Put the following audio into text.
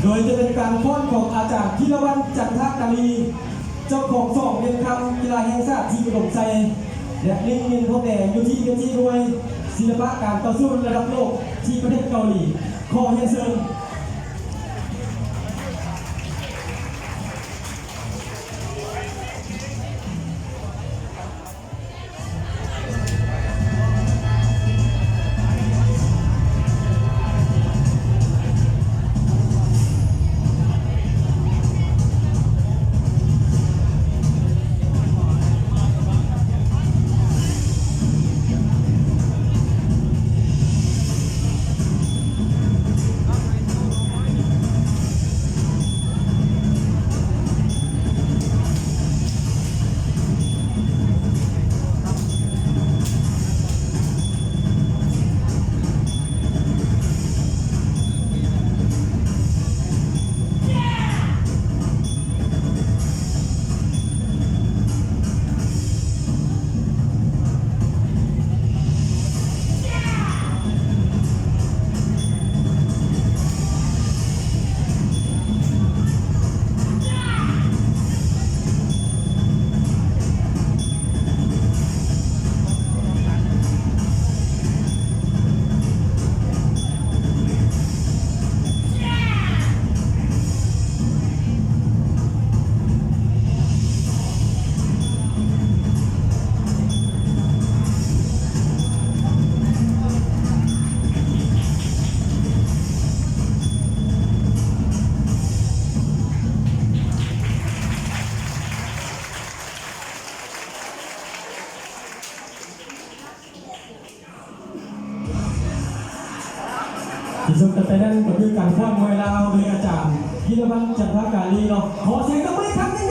ໂດຍຈະເປັນການຟ້ອນຂອງອາຈານ ພິລະວັນ ຈັນທະກາລີ ເຈົ້າຂອງສອງຫຼຽນຄຳກິລາແຫ່ງຊາດທີ່ອຸດົມໄຊ ແລະ ໜຶ່ງຫຼຽນທອງແດງຢູ່ທີ່ເວທີມວຍສິລະປະການຕໍ່ສູ້ລະດັບໂລກທີ່ປະເທດເກົາຫຼີ. ຂໍຮຽນເຊີນ. ທີ່ສຸດແຕ່ນັ້ນກໍຄືການຟ້ອນມວຍລາວໂດຍອາຈານ ພິລະວັນ ຈັນທະກາລີ ເນາະ. ຂໍສຽງຕົບມືອີກຄັ້ງໜຶ່ງ.